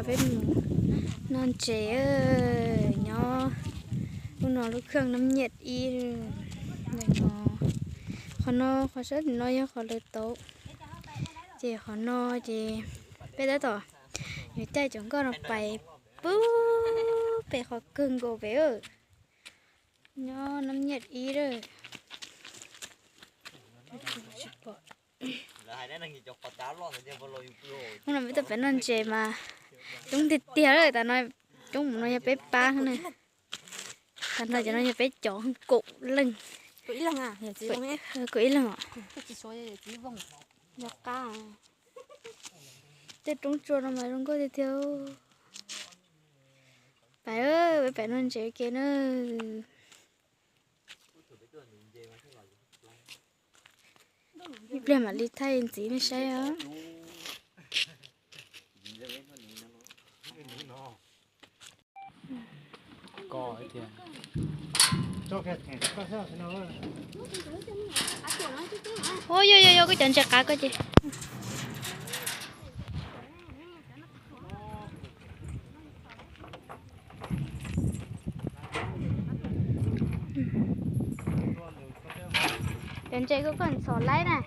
Peb mus noj ntses nyob lub no lub kheej Nab Nyiaj ib no. Qhov no qhov sab tim no yog qhov lawv tauv, ces qhov no ces peb tab tom yuav caij cov nkoj no pais pub pem qhov kawg nkaus pem nyob Nab Nyiaj ib lawm. Hnub no peb tuaj pem noj ntses mas coob tiag tiag lawm, tas no coob mus no yog peb pab na. Tas no cov no yog peb cov kaum leej. Kaum ib leeg os. Tej roob tsua no mas zoo nkauj tiag tiag. Pais, peb pem noj ntses ke na. Ib pliag mam li thaij ntxiv nej saib os. Ua yog yog yog koj cov ntses qav ko ces. Cov ntses ko koj ntxhov laib na.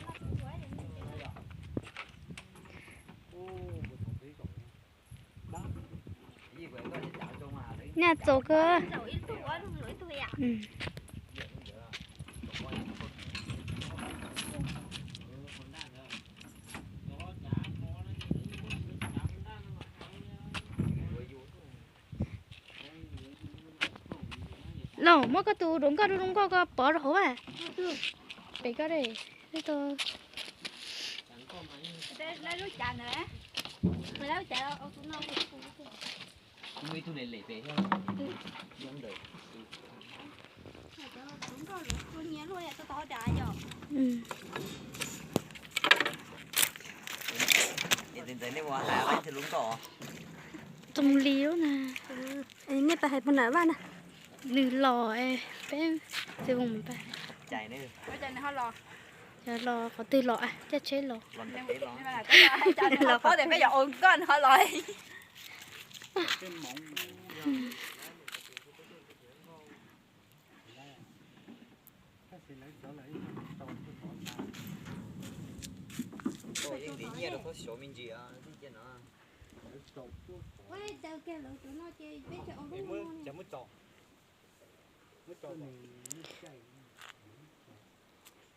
Nyaj txaus kawg. Los muab koj tus duav nkoj zoo nkauj ko pov rau hauv a. Pem koj de. Txoos li lub na. Nej pab hais puag nram vaj na. Nws los, peb txiv voos pab. Los qhov twg los, caij tsheb los.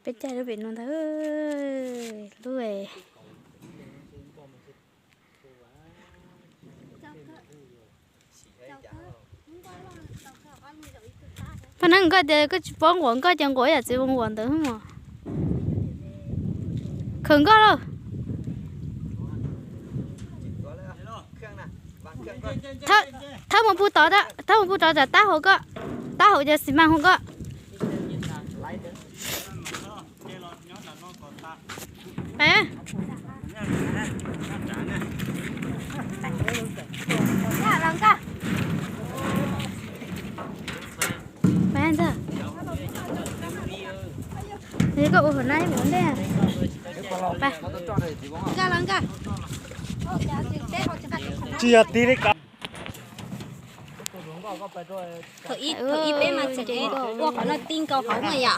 Peb caij lub pem no ntag, lub Paj Neeb, koj tias koj tsis paub nquam nkoj ces nquam yam txiv voos nquam ntawd mos. Khawm nkoj lauj. Thawb mus pug tod, thawb mus pug tod tsam tab hauv koj, tab hauv cov xi mas hauv koj. Koj ua hauv na mus ntej. Tsis yog tig li ko. Thaum ib peb mas tseem ua qhov no ti nkaus hauv na yom.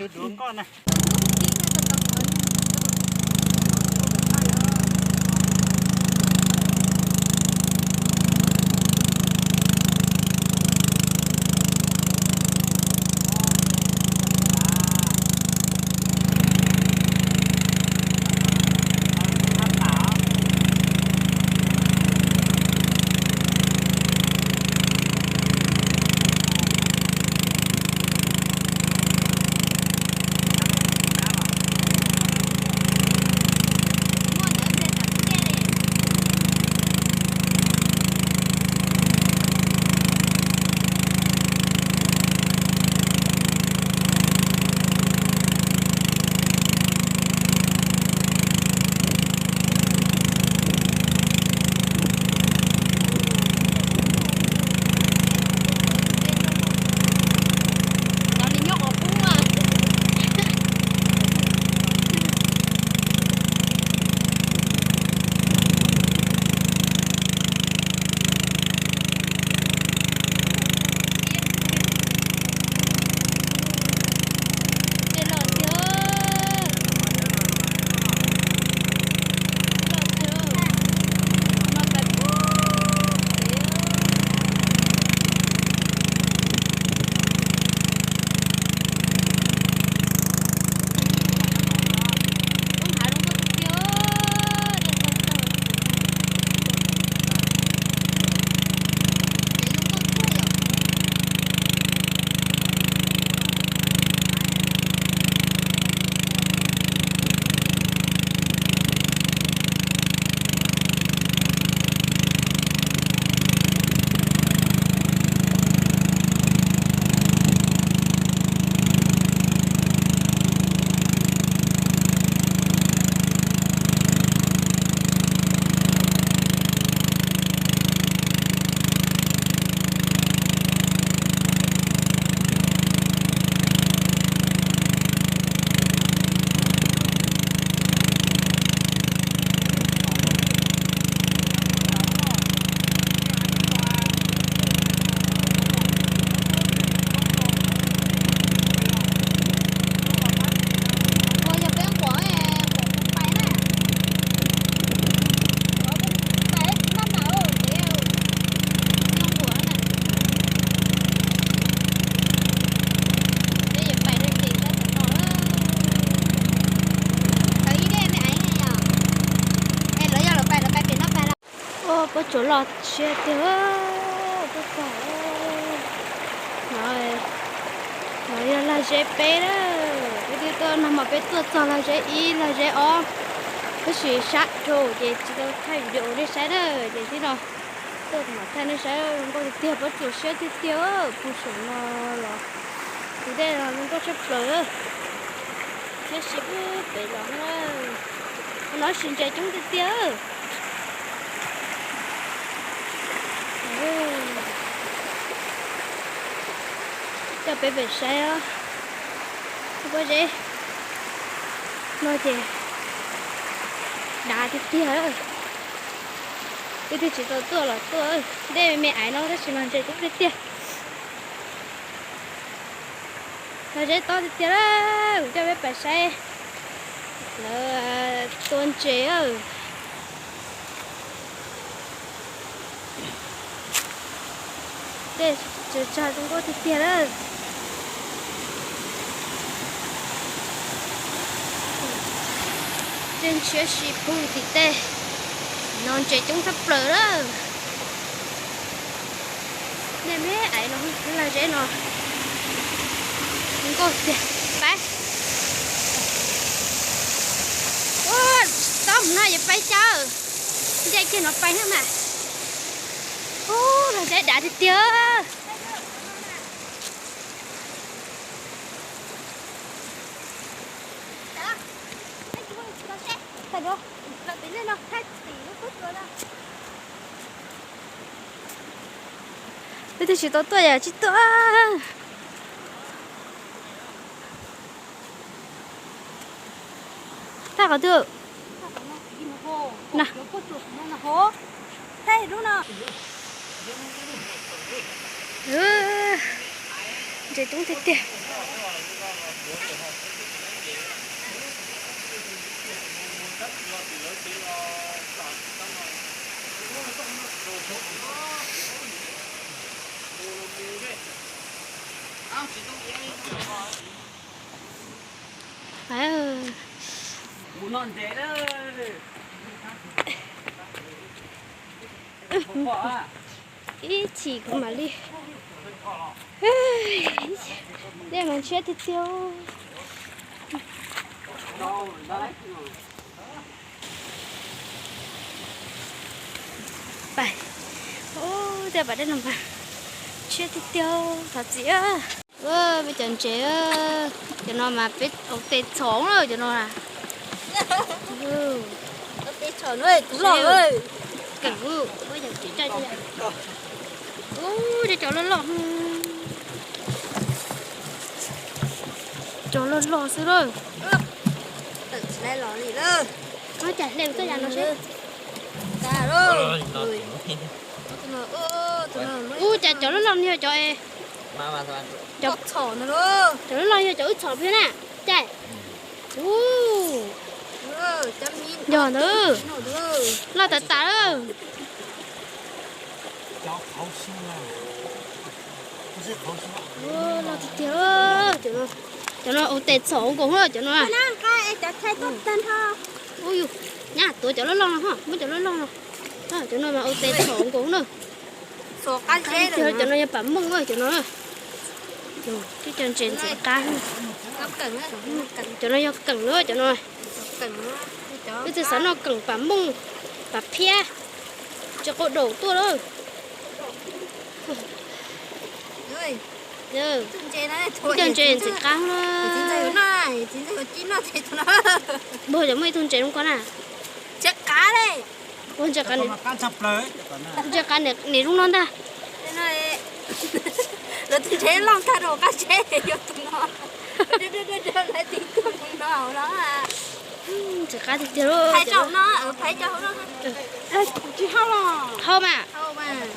Pob tsuas loj siab tiag, pob tsuas. No, no yog lag zeb peb na, peb twb tuaj nag hmo peb tuaj txog lag zeb ib lag zeb ob, tab sis sab dhau ces tsis tau thaij video nej saib na, ces tib no tuaj mam thaij nej saib. Nkauj tiag tiag, pob tsuas siab tiag tiag, puag saum no los tus dej no zoo nkauj tshaj plaws. Siab siab pem los na, no sis ntses coob tiag tiag. Coj peb pem saib os, pob zeb no ces dav tiag tiag. Wb twb tsis tau tuaj los tuaj, dej me me aiv no tab sis mas ntses coob tiag tiag. Lag zeb tob tiag tiag, kuv coj peb pais saib lawv tua ntses. Tej tsuas tsag zoo nkauj tiag tiag lawm. Tej ntshiab si pug tim tej no ntses coob tshaj plaws lawm. Nej me aiv no, lag zeb no nkauj tiag. Pab, tob mus no yuav pais cas? Nce kiag no pais na mas. Ub, lag zeb dav tiag tiag. Wb twb tsis tau tuaj yam tsis tuaj. Thaj qhov twg? Na, ntses coob tiag tiag. Ib chim kuv mam li, dej mas ntshiab tiag tiag. Pais, ub, tej pas dej no mas ntshiab tiag tiag, thov txim. Peb cov ntses, cov no mas peb ua tes txhom na cov no. Tes txhom na, tus loj. Keem, ub, cov loj loj, cov loj loj xwb lawm. Ua cas hle tuaj yam no seb. Ub, cas cov loj loj no yog cov, cov loj loj yog cov wb txhom peb na. Cas, ub, yog ntawd, loj tas tas lawm. Loj tiag tiag, cov no ua tes txhom nkaus na cov no. Ub, nyab tuav cov loj loj no, muab cov loj loj no. Cov no mas ua tes txhom nkaus na. Cov no yog pam mooj cov no. Cov ntses ntxim qab. Cov no yog keem na cov no. Peb tsis xav noj keem, pam mooj, pam phiab, tsis qau daum tuaj lawm. Cov ntses ntxim qab na. Npawg, cov muaj ib tug ntses zoo ko na. Ntses qab, ntses qab niam zoo no ntag. Lawv tus ntses loj tag rau qab tsheb yog tus no. Lawv tus ntses qab tiag tiag lauj. Hau mas,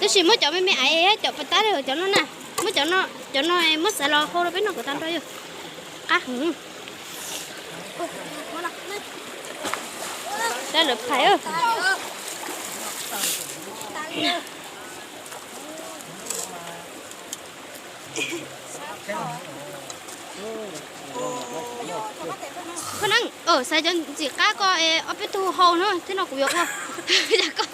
tab sis muab cov me me aiv, cov pas tab li cov no na. Muab cov no, cov no muab xav los hau rau peb noj kom tag nrho yog qab heev. Saib lawv phais. Koj neeb, xaiv cov ntxim qab ko ob peb tug hau na, thiab no kuv yuav ua. Yog koj,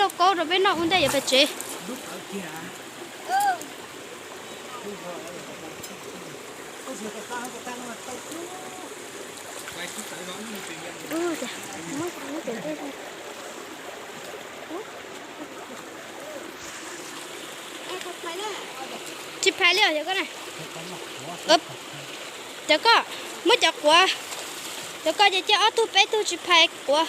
Kaub rau peb noj ua ntej yuav pais tsev. Tsis phais li os cov koj na. Cov koj, muab cov quav. Cov koj ces cia ob tug peb tug tsis phais quav.